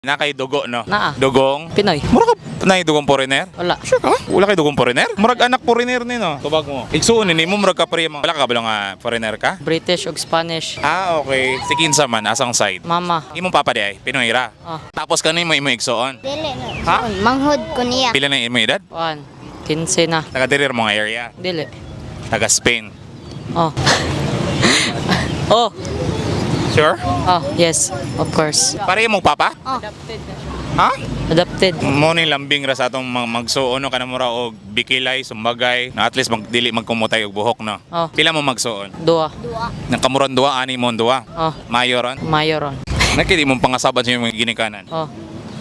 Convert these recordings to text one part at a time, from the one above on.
Na kay dugo, no? Naa. Dugong? Pinoy. Mura ka na dugong foreigner? Wala. Sure ka? Wala kay dugong foreigner? Murag anak foreigner ni, no? Tubag mo. Igsuon ni mo, murag ka pre mo. Wala ka kabalo nga foreigner ka? British ug Spanish. Ah, okay. Si kinsa man, asang side? Mama. Imong papa di ay, Pinoy ra. Ah. Tapos kanino mo imo igsuon? Dili no. Ha? Manghod ko niya. Pila na imo edad? Kuan. 15 na. Taga diri mo nga area. Dili. Taga Spain. Oh. Oh. Sure? Oh, yes. Of course. Pare mo papa? Oh. Ha? Adopted. Mo ni lambing ra sa atong magsuon, no, kana mura og bikilay, sumbagay, na at least magdili magkumutay og buhok, no. Oh. Pila mo magsuon? Dua. Dua. Nang kamuran duwa ani mo duwa. Oh. Mayo ron. Mayo ron. Nakidi mong pangasaban sa imong ginikanan. Oh.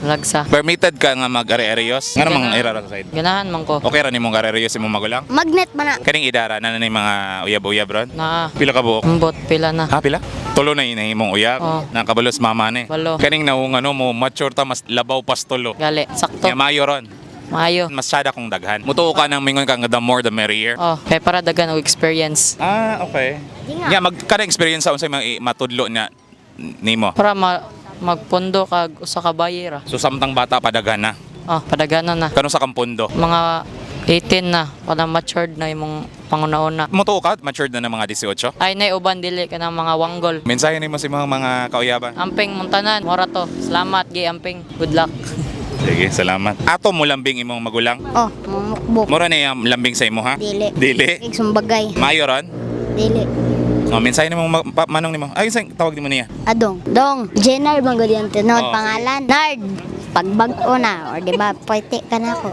Lagsa. Permitted ka nga mag-are-areos? Nga namang era ra sa side. Ganahan man ko. Okay ra nimong are-areos imong magulang? Magnet man na. Kaning idara na na mga uyab-uyab ron? Naa. Pila ka buok? Ambot pila na. Ha, pila? Tulo na inay imong uyab. Oo. Nakabalos mama ni. Balo. Kaning naung ano mo mature ta mas labaw pas tulo. Gali. Sakto. Nya mayo ron. Maayo. Masyada kong daghan. Mutuo ka nang mingon ka nga the more the merrier. Oh, kay para dagan og experience. Ah, okay. Di nga. Nya mag kada experience sa unsay mga matudlo niya nimo. Para magpundo kag usa ka bayi ra. So samtang bata pa daghan na. Oh, padaganon na. Kano sa kampundo? Mga 18 na, wala matured na imong panguna-una. Mutuo ka matured na ng mga 18? Ay nay uban dili ka ng mga wanggol. Mensahe nimo sa mga kauyaban. Amping muntanan, mora to. Salamat gi amping. Good luck. Sige, salamat. Ato mo lambing imong magulang. Oh, mamukbok. Mura na yung lambing sa imo ha? Dili. Dili. Ig sumbagay. Mayo ron? Dili. Oh, mensahe nimo manong nimo. Ay, sa tawag nimo niya. Adong. Dong. Jenner bang gud yung tinuod Oh, pangalan? Nard. Pagbag-o na or di ba pwede ka na ako.